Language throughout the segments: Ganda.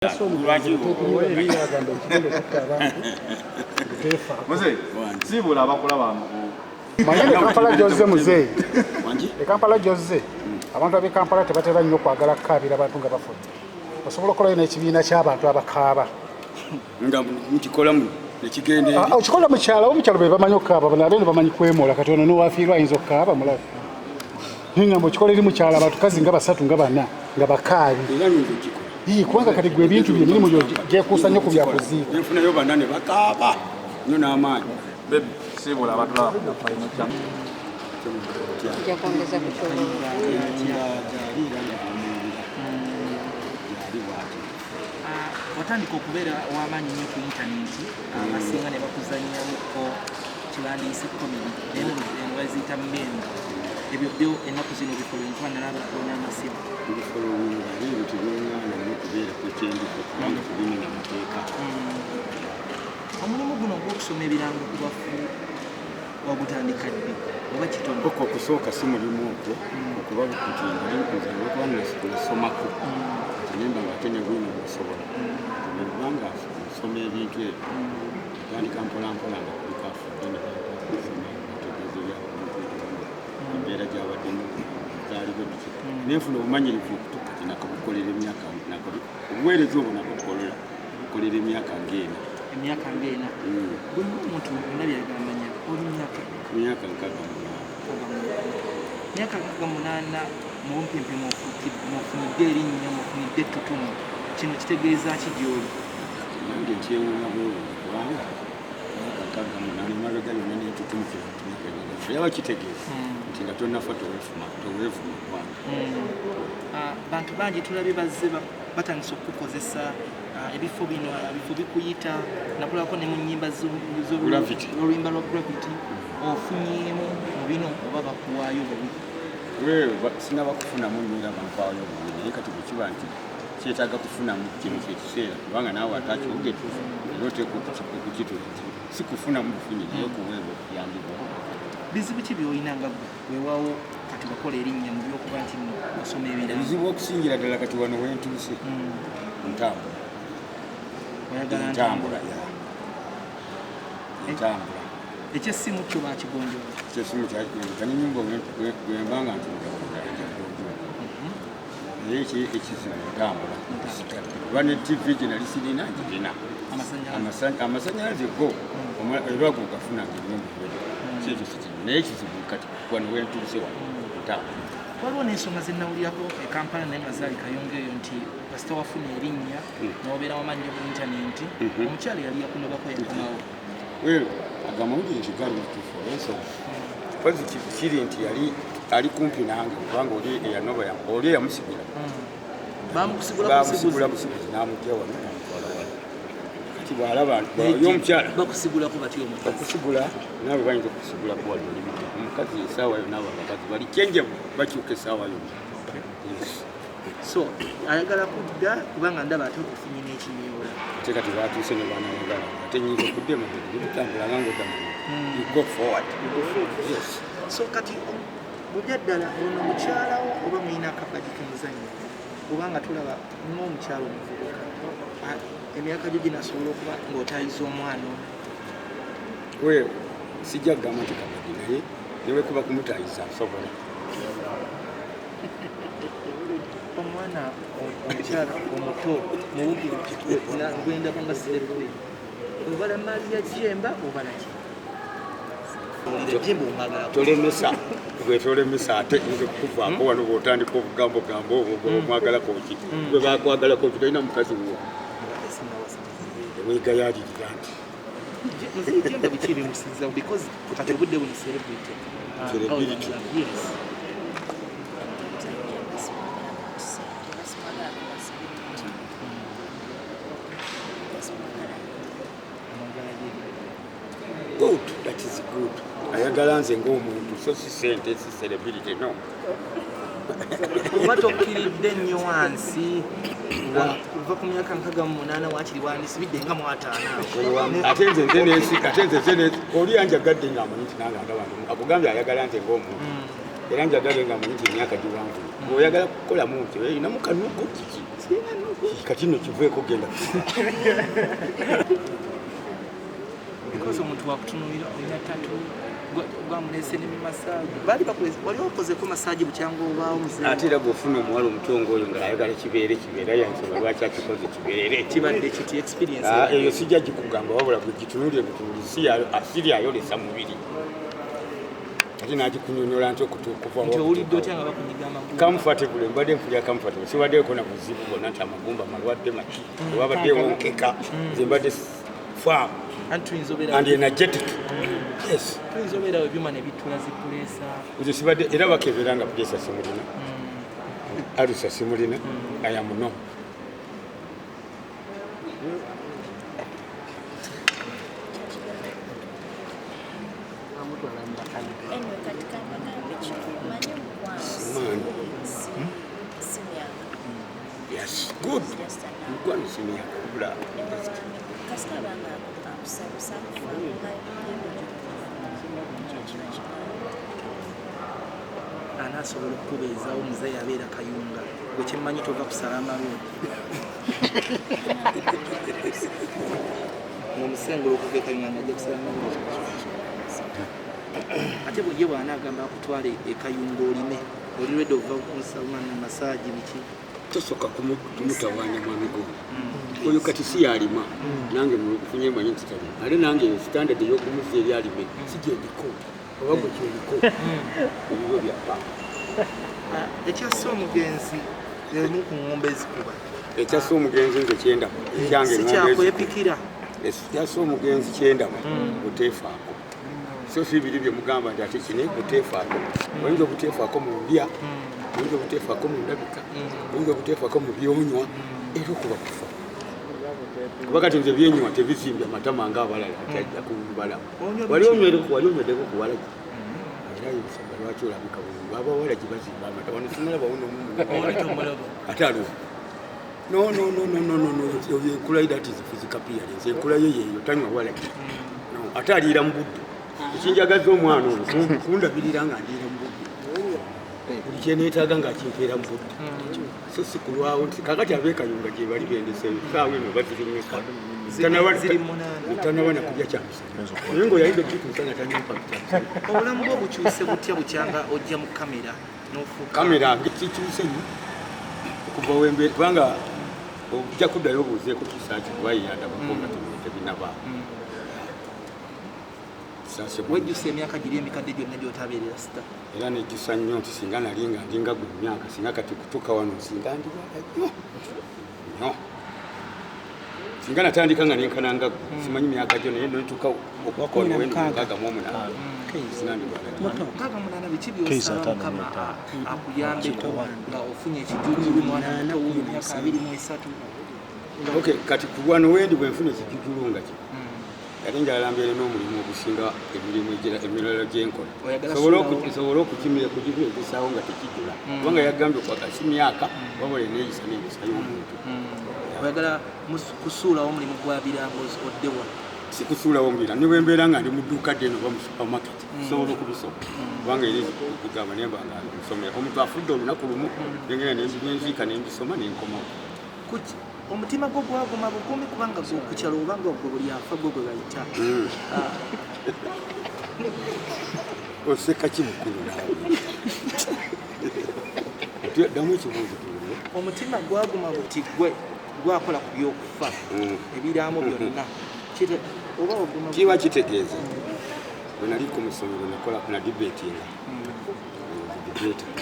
Siibula abakulaba. Manye ne Kampala gy'ozze, muzeeyi, e Kampala gy'ozze, abantu ab'e Kampala tebatera nnyo kwagala kukaabira abantu nga bafudde. Osobola okukolayo n'ekibiina ky'abantu abakaaba? Nga nkikolamu nekigenda eri. Ah, okikola mukyalo, omukyalo be bamanyi okukaaba. Bano abeeno bamanyi kwemola. Kati ono nowafiirwa ayinza okukaaba mulabe. Nengamba okikola eri mukyalo, abantu kazi nga basatu nga bana nga bakaabi. Era nyinza okikola. Ii, kubanga kati gwe ebintu bye, emirimu gyo gyekuusa nnyo ku byakuziika. Nenfunayo bana ne bakaaba nnyo n'amaanyi. Baby, siibula abatulaba. Nja kwongeza ku kyololo. Gyali era nga amuwulira gyali bwati. Watandika okubeera ow'amaanyi nnyo ku intaneti, abasinga ne bakuzannyamuko kibandiise comedy, naye mu eno baziyita meme. Ebyo byo ennaku zino bikola enkuba nalaba n'amasimu. Mbifollowinga, naye ebyo tebiŋŋaana nnyo kubeerako kyendiko kubanga tebimenya mateeka. Omulimu guno ogw'okusoma ebirango ku bafu wagutandika ddi oba kitono? Okwo okusooka si mulimu okwo, okuba nti nali nze olwokuba nasomako nti nemba nga ate ne bwino busobola kubanga nsoma ebintu ebyo, ntandika mpola mpola nga kuliko afudde ne basoma bategeeza ebyabantu, embeera gyabaddemu, zaaliwo biki, nenfuna obumanyirivu okutuuka ti nakabukolera emyaka, obuweereza obwo nabukolera bukolera emyaka ng'ena. Emyaka ng'ena. Buli omuntu ndabye agambanya oli myaka Myaka 68. Myaka 68, mubumpimpi mufunidde erinnya, mufunidde ettutumu. Kino kitegeeza ki gy'oli? Nange nkyewuunya bwewuunya, kubanga myaka 68 emabega yonna nentutumukira nti myaka emabega yaba kitegeeza nti nga tonnafa toweefuma, toweevuma ggwanga. Ah, bantu bangi tulabye bazze batandise okukozesa ebifo bino, ebifo bikuyita nakulabako ne mu nnyimba Gravity. oluyimba lwa Gravity. Ofunyeemu mu bino oba bakuwaayo bubi? Sinaba kufunamu nnyo era bampaayo bubi, naye kati bwe kiba nti kyetaaga kufunamu, kino kyekiseera, kubanga naawe ate akyogedde era oteekwa okukitula nti si kufunamu bufunyi, naye okuweebwa, okuyambibwa. Bizibu ki byolina nga gwe weewaawo kati bakola erinnya mu byokuba nti nno osoma ebirango? Ebizibu okusingira ddala kati wano wentuuse, ntambula. Oyagala Entambula ya entambula. Ekyessimu kyo bakigonjola? Kyesimu kyakigonjoka nenyumba bwemba nga ntuula, naye ekizibu ntambula kuba ne TV gye nali sirina ngirina. Amasanyalaze? Amasanyalaze go era ago gafuna nga ennyumba ewedde, kyekyo sikizibu, naye ekizibu kati wano wentuuse wano ntambula. Waliwo n'ensonga zenawulirako e Kampala naye nga zaali Kayongo eyo, nti kasita wafuna erinnya n'obeera wamanyi ku intaneti, omukyala yali yakunobako yakomawo. Well, agamawulire tegali matuufu olw'ensonga kozi kiri nti yali ali kumpi nange, kubanga oli eyanoba oli eyamusigula. Bamukusigula? Bamusigula busiguzi n'amugja wano n'amutwala wano. Kati bw'alaba ye omukyala Bakusigulako batya omukazi? Okusigula naawe bayinza okusigulako wali oli muto. Omukazi esaawa yonna, abo abakazi bali kyenjevu, bakyuka esaawa yonna. Yes. So ayagala kudda kubanga ndaba ate ofunye n'ekinyoola. Ate kati batuuse ne banayagala, ate nyinza okudda emabega? Tetutambulanga ngaodda mabega, you go forward, yes. So kati bubya ddala ono mukyalawo oba mulina akabadi kemuzanyo? Kubanga tulaba ng'omukyalo omuvubuka, emyaka gyo ginasobola okuba ng'otayiza omwana ono. Well, sijja kugamba nti kabadi, naye newekuba kumutayiza nsobola. Omwana omukyala omuto muwugi gwendaba nga celebrity, obala Maria Jemba, obala ki Jemba omwagala? Tolemesa gwe, tolemesa. Ate nze kukuvaako wano bw'otandika obugambo gambo obwo omwagalako ki? Gwe bakwagalako ki? Tolina mukazi wo, weegayalirira nti Muzeeyi Jemba, biki ebimusinza? Because kati obudde buno celebrity. Celebrity. Yes. Jemba simwagala ku ssente, simwagala kuba celebrity, simwagala. Omwagala ye. Good, that is good. Ayagala nze ng'omuntu, so si sente, si celebrity, no. Oba tokkiridde nnyo wansi kuva ku myaka 68, wakiri wandisibidde nga mu 50 awo. Ate nze nze nensi, ate nze nze nensi oli yanjagadde nga amanyi nti nange andaba ndi akugambye ayagala nze ng'omuntu, era njagadde nga amanyi nti emyaka giwanvuye. Bw'oyagala kukolamu nti erinamu kanugu kiki? Sirina nugu. Kati nno kiveeko genda. Because omuntu wakutunuulira olina tattoo gwamulese ne massage. Baali bakulese wali okozeko massage bukyanga obaawo muzeeyi. Ate era bw'ofuna omuwala omutongo oyo ng'ayagala kibeere kibeera yansonga lwaki akikoze kibeere. Kibadde kiti experience. Eyo sijja gikugamba wabula bwe gitunuulire butunuulizi siri ayolesa mubiri. Ate n'agikunyonyola nti okuva nti owulidde otya nga bakunyiga amagumba? Comfortable, mbadde mpulira comfortable. Sibaddeko na buzibu bwonna nti amagumba malwadde maki. Wabaddewo nkeka nze mbadde firm and energetic. Yes. Tuyinza obeerawo ebyuma ne bitula zi puleesa. Nze sibadde era bakebera nga puleesa simulina. Alusa simulina. I am no. Yes, good. Mukwano si myaka obula. Anaasobola okukubeezaawo muzeeyi abeera Kayunga gwe kyemmanyi tova ku Salama Road. Ng'omusengula okuva e Kayunga ng'ajja ku Salama Road. Ate bwe ye bw'anaagamba akutwale e Kayunga olime oli ready ova ku massage biki? Tosooka kumutawaanya mwami Gonda. Oyo kati si yalima nange mufunye mmanyi nti talima ate nange standard ey'okumuzza eri alime si gyendiko oba gwe kyeriko ebibyo byappa. Ekyassa omugenzi emu ku ng'ombe ezikuba. Ekyassa omugenzi nze kyendaba ekyange Si kyakwepikira. Ekyassa omugenzi kyendaba buteefaako. So si biri bye mugamba nti ate kino buteefaako. Oyinza obuteefaako mu ndya, oyinza obuteefaako mu ndabika, oyinza obuteefaako mu byonywa era okuba kufa. Kuba kati nze byenywa tebizimbya matama ng'abalala nti ajja kubalamu. Wali onyweddeko ku walagi? Era ensonga lwaki olabika bulungi? Abawalagi bazimba amata wano simulabawo n'omu. Ate aliwo. No, no, no, no, no, no, no. Enkula ye that is physical appearance. Enkula ye yeeyo tanywa walagi. No, ate aliira mu budde. Ekinjagaza omwana ono kundabirira nga ndiira mu budde. Buli kye neetaaga ng'akimpeera mu budde. So si kulwawo nti kaakati ab'e Kayunga gye bali bendeseeyo ssaawa eno baziri mmeka? Tannaba na kulya kyamisana. Naye ng'oyayinza okukituusa nga tannampa kyamisana. Obulamu bwo bukyuse butya bukyanga ojja mu kamera n'ofuuka? Kamera kikyuse nnyo okuva wembeera kubanga ojja kuddayo obuuzeeko Kisaaki kuba ye yandabako nga tebinabaawo. Wejjusa emyaka giri emikadde gyonna gy'otabeerera sita. Era nejjusa nnyo nti singa nali nga ndinga gwe myaka singa kati kutuuka wano singa ndi wala nnyo nnyo. Singa natandika nga nenkana nga gwe simanyi myaka gyo naye nentuuka okukola 68 singa ndi wala nnyo. 68 biki by'osaba Mukama akuyambeko nga ofunye ekijujulu mwana muto wuuyo myaka 23. Okay, kati ku wano wendi bwe nfuna ekijujulu nga kino. Ate njagala mbeere n'omulimu ogusinga emirimu emirala gye nkola. Nsobole okugibeezesaawo nga tekijula. Kubanga yagambye okwagala si myaka wabula eneeyisa n'empisa y'omuntu. Oyagala kusuulawo omulimu gwa birango odde wa? Si kusuulawo mbira ne bwe mbeera nga ndi mu dduuka ddene oba mu supermarket nsobola okubisoma. Kubanga eri kugamba ne mba nga nsomera. Omuntu afudde olunaku lumu nengenda nenziika ne mbisoma ne nkomawo. Omutima gwo gwaguma bugumi kubanga ku kyalo obanga gwe buli afa gwe gwe bayita. Oseka ki mukulu naawe? Ddamu ekibuuzo tuwulire. Omutima gwaguma buti gwe gwakola ku by'okufa ebiraamo byonna. Oba oguma kiba kitegeeza bwe naliko mu ssomero nakola na debatinga.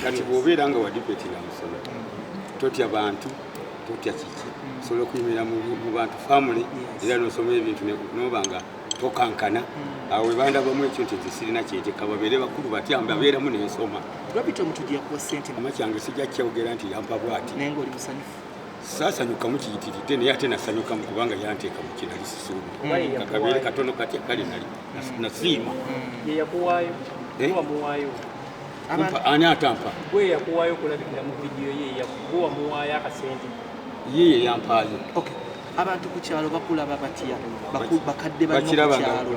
Kati bw'obeera nga wa debatinga mu ssomero totya bantu, totya kiki, osobola okuyimirira mu bantu family era n'osoma ebintu n'oba nga tokankana. Awo we bandabamu ekyo nti nze sirina kyenteeka babeere bakulu batya mbabeeramu ne nsoma. Lwaki omutujju yakuwa ssente? Mama kyange sijja kyogera nti yampa bw'ati. Naye ng'oli musanyufu. Saasanyukamu kiyitiridde naye ate nasanyukamu kubanga yanteeka mu kinali sisuubira. Kakabeere katono katya kale nali nasiima. Ye yakuwaayo? Wamuwaayo? Ani atampa? Gwe yakuwaayo okulabikira mu vidiyo ye, gwe wamuwaayo akasente? Ye yampaayo. Okay. Abantu ku kyalo bakulaba batya? Bakadde banno ku kyalo.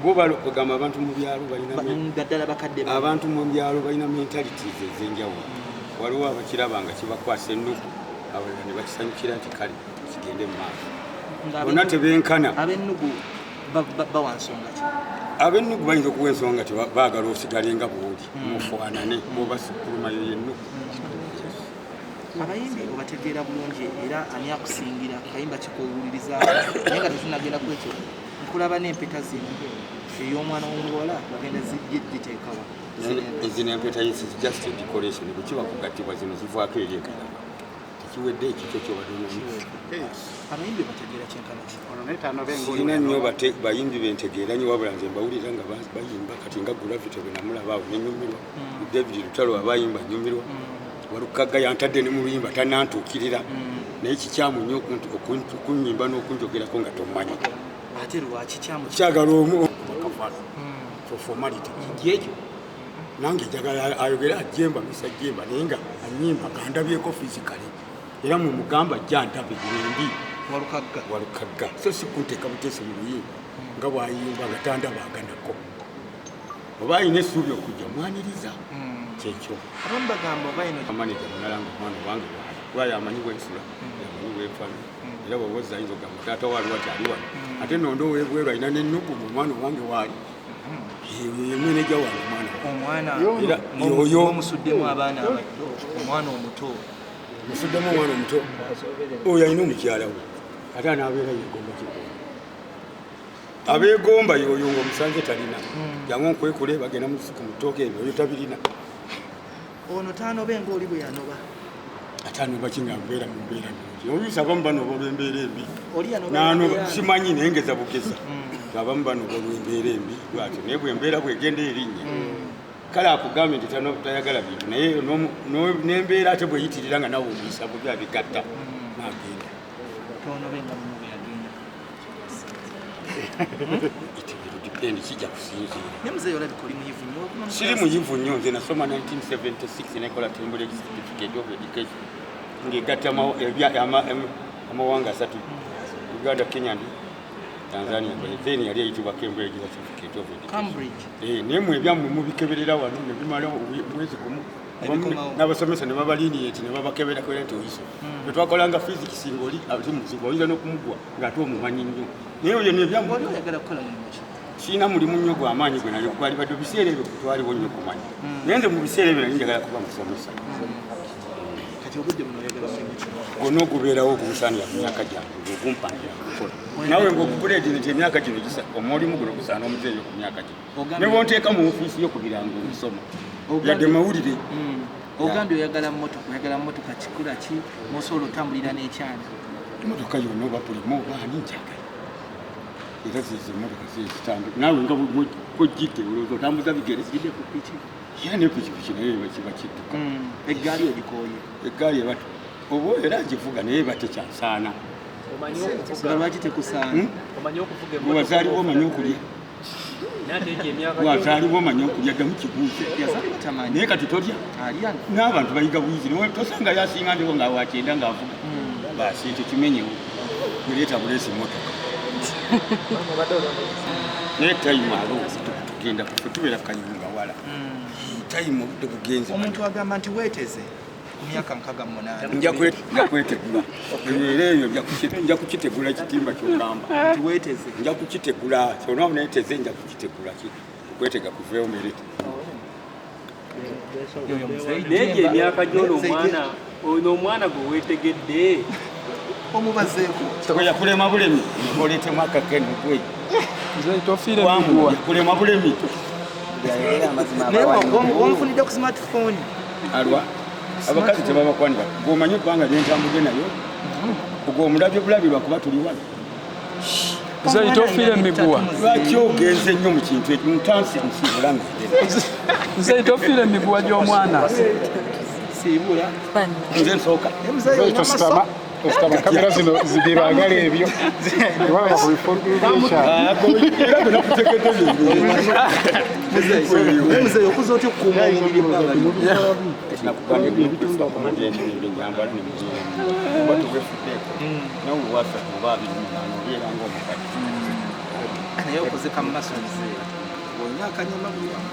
Bo balokugamba abantu mu byalo balina naddala bakadde banno. Abantu mu byalo balina mentalities ez'enjawulo. Waliwo abakiraba nga kibakwasa ennugu Abalala ne bakisanyukira nti kale kigende mu maaso. Bonna tebenkana. Ab'ennugu bawa nsonga ki? Ab'ennugu bayinza okuwa ensonga ti baagala osigale nga bw'oli, mufaanane, bw'oba sukulumayo y'ennugu. Abayimbi obategeera bulungi, era ani akusingira kayimba kikowuliriza? Naye nga tetunagenda ku ekyo, nkulaba n'empeta zino, ey'omwana w'omuwala bagenda giteekawa? Zino empeta is just a decoration. Bwe kiba kugattibwa zino zivaako eri endala, tekiwedde ekikyo kyobadde. Abayimbi bategeera kyenkana ki? Sirina nnyo bayimbi bentegeera nnyo, wabula nze mbawulira nga bayimba. Kati nga Gravity bwe namulaba awo nenyumirwa, David Lutalo abayimba nyumirwa, Walukagga yantadde ne mu luyimba tanantuukirira, naye kikyamu nnyo okunyimba n'okunjogerako nga tomanyi. Ate lwaki kyamu? Kyagala omu kafala for formality kijja ekyo. Nange njagala ayogere ajemba misa jemba, naye nga anyimba nga ndabyeko physically, era mumugamba ajja ntabe gyendi. Walukagga? Walukagga. So si kunteeka buteesi mu luyimba nga bwayimba nga tandabaganako, oba alina essuubi okujja mwaniriza, kyekyo. Abamu bagamba oba eno Manager munalanga omwana wange waali, kuba yamanyi bwensula, yamanyi bwenfana, era bwoba ozza ayinza okugamba taata waaliwo ati ali wano, ate nondo owebweru alina n'ennugu mu mwana wange waali. Ye manager wange omwana. Omwana? Era yoyo. Omusuddemu abaana abato, omwana omuto. Musuddemu omwana omuto, oyo alina omukyala we, ate anaabeera yegomba kigomba abeegomba yoyo nga omusanze talina. Jangu nkwekule, bagenda mu lusuku mu ttooka, ebyo oyo tabirina. Ono taanobe ngaoli bwe yanoba? Ate anoba ki nga mbeera mu mbeera nnungi? Oluusi abamu banoba olw'embeera embi. Oli yanoba? Nanoba simanyi, naye ngeza bugeza. Abamu banoba olw'embeera embi lwatyo, naye bwembeera bwegenda erinnya, kale akugambye nti tayagala bintu, naye n'embeera ate bweyitirira nga nawe omuyisa bubi, abigatta nagenda. Tonobe nga muno bwe yagenda? It will depend, kijja kusinziira. Naye muzeeyi olabika oli muyivu nnyo. Wakoma mu Siri muyivu nnyo. Nze nasoma 1976 nekola Cambridge Certificate of Education ng'egatta amawanga asatu, Uganda, Kenya and Tanzania. Then yali eyitibwa Cambridge Certificate of Education. Cambridge. Eh, naye mwe ebyammwe mubikeberera wano ne bimala mwezi gumu. Abamu Nebikomawo. N'abasomesa ne babaliniyeti ne babakeberakebera nti oyiso. Bwe twakolanga physics ng'oli ate muzibu, oyinza n'okumugwa ng'ate omumanyi nnyo, naye oyo nebyammwe. Wali oyagala kukola mulimu ki? Sirina mulimu nnyo gw'amaanyi gwe nali gwali badde biseera ebyo twaliwo nnyo kumanya, naye nze mu biseera ebyo nali njagala kuba musomesa. Kati obudde buno oyagala mulimu ki? Gwonna ogubeerawo ogunsaanira mu myaka gyange ogumpanira okukola, nawe ngaogukuleeti nti emyaka gino gisa omulimu guno gusaana omuzeeyo ku myaka gino. Ne bwonteeka mu ofiisi yo ku birango obisoma yadde mawulire. Ogambye oyagala mmotoka, oyagala mmotoka kikula ki musobola otambulira n'ekyana? Emotoka yonna, oba Premio oba ani, njagala, era zezo emotoka zezitambula. Naawe nga bwojjidde olowooza otambuza bigere? Zidde ku piki. Era ne pikipiki naye eba kiba kidduka. Eggaali ogikooye? Eggaali eba oba era agivuga, naye eba tekyasaana. Omanyi Nga okuvuga? lwaki tekusaana? Hmm? Omanyi okuvuga? Bwewazaalibwa omanyi okulya? Naye ate emyaka gyo- Wazaalibwa omanyi okulya? Ddamu kibuuzo. Yazaalibwa tamanyi. Naye kati tolya. Alya. N'abantu bayiga buyizi. Naye tosanga yasinga ndiwo nga wakyenda ng'avuga. Baasi ekyo kimenyewo, muleeta buleesi motoka, naye time alo tugenda kufe tubeera kayunga wala, time obudde bugenze. Omuntu agamba nti weeteze ku myaka 68. Nja kwetegula era eyo nja kukitegula ekitimba kyogamba. Nti weeteze. Nja kukitegula kyona neeteze, nja kukitegula okwetega kuveewo mere. Yoyo muzeeyi. Naye gye Jemba. emyaka gy'ono Muzeeyi omwana ono, omwana gwe weetegedde? Omubazeeko. Gwe yakulema bulemi oleetemu akakenugwe. Nze tofiire miguwa. Yakulema bulemi. Naye wonfunidde ku smartphone. Alwa abakazi tebabakwanira. Gweomanyi ebbanga lyentambudde nayo, gwe omulabye bulabi lwakuba tuli wano. Nze tofiire miguwa. Lwaki ogenze nnyo mu kintu ekyo ntansi nsiibula nga Nze tofiire miguwa gy'omwana. Siibula. Nze nsooka. Naye muzeeyi olina Tositama, amaso. tositama, kamera zino zibyebagala ebyo tebalaba ku bifo by'ekyalo. Era gwe nakutegedde. Naye muzeeyi okuza otya okukuuma omubiri ebbanga lyonna? Nakugambye nyambala nemuba tubefuddeeko nawe wasatu oba 28 obeera nga omukadde. Naye okoze ka mumaso muzeeyi, olina akanyama buli wamu.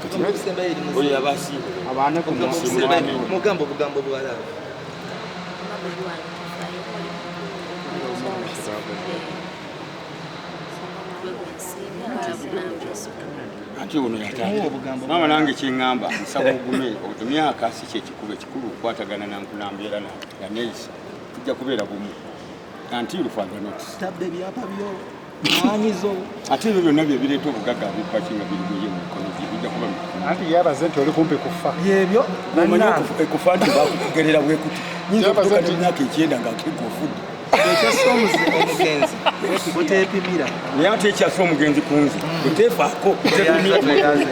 Obusembayo eri muzeeyi. Oyo aba asiibula. Obugambo obusembayo, mugamba obugambo bwalaba. Bobi wange tofaayo Anti ono yatandika. Maama nange kyeŋŋamba nsaba ogume, emyaka si kyekikulu, ekikulu okukwatagana nankunambeera nga neeyisa, tujja kubeera bumu until further notice. Tabba ebyapa byo maanyizo. Ate ebyo byonna bye bireeta obugagga abipaki nga biri muye mu mikono gye bijja kuba mikono. Anti yabaze nti oli kumpi kufa. Byebyo Omanyi okufa nti bakugerera bwe kuti. Nyinza Yabaze okutuuka nti- n'emyaka 90 nga ate ofudde. Ekyassa omugenzi buteepimira. Naye ate ekyassa omugenzi ku nze oteefaako. Teyaze.